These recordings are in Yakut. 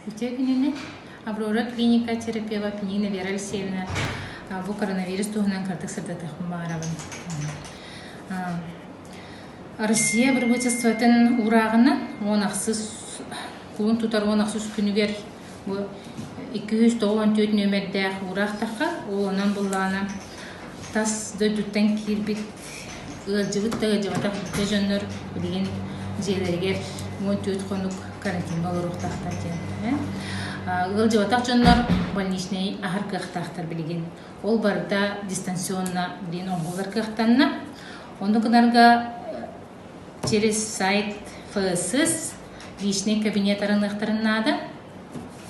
Үтүө күнүнэн! Аврора клиника терапевт Нина Вера Алексеевна бу коронавирус туһунан кыратык сырдатыахпын баҕарабын. Россия правительствотын уурааҕынан уон ахсыс кулун тутар уон ахсыс күнүгэр бу 294 нүөмэрдээх уураахтахха, ол онон буллаҕына тас дойдуттан киирбит Ыалдьыбыт да ыалдьыбатах да дьоннор билигин дьиэлэригэр 14 хонук карантиҥҥа олоруохтаахтар диэн. Ыалдьыбатах дьоннор больничнай аһар кыахтаахтар билигин. Ол барыта дистанционно билигин оҥоһуллар кыахтанна. Ону гынарга через сайт ФСС личный кабинет арыныахтарын наада.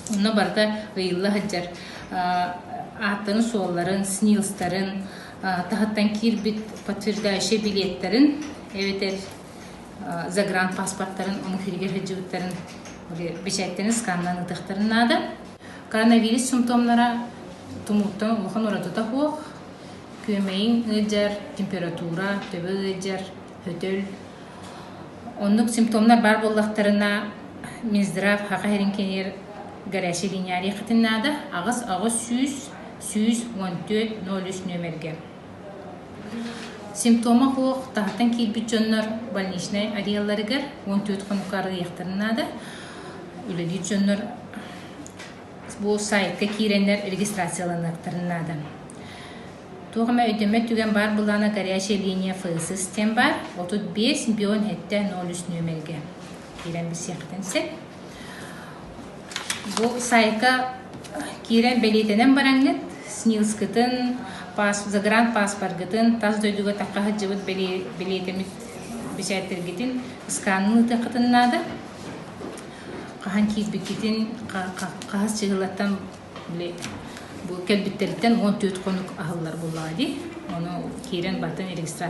Онно барыта ыйылла сылдьар ааттарын-суолларын, СНИЛСтарын, таһыттан киирбит подтверждающай билиэттэрин эбэтэр загранпаспорттарын омук сиригэр сылдьыбыттарын бэчээттэрин сканнаан ыытыахтарын наада. Коронавирус симптомнара тумууттан улахан уратыта суох. Күөмэйиҥ ыалдьар, температура, төбө ыалдьар, хөтөл. Оннук симптомнар баар буоллахтарына, Минздрав Саха сирин киинигэр горячай линия арыйыаххытын наада. 8 800 114 03 нүөмэргэ. Симптома суох таһыттан киирбит дьоннор больничнай арыйалларыгар 14 хонукка арыйыахтарын наада. Үлэлиир дьоннор бу сайтка киирэннэр регистрацияланыахтарын наада. Туох эмэ өйдөммөт түгэн баар былаана горячая линия ФСС диэн баар 35 бион 7 03 нүөмэргэ киирэн билсиэххитин сөп. Бу сайтка киирэн бэлиэтэнэн бараҥҥыт СНИЛСкытын, загранпаспоргытын, тас дойдуга тахха сылдьыбыт бэлиэтэммит бэчээттэргитин сканын ыытыаххытын наада. Хаһан киирбиккитин, хаһыс чыһылаттан били бу кэлбиттэриттэн 14 хонук аһыллар буоллаҕа дии. Ону киирэн бартан регистрация.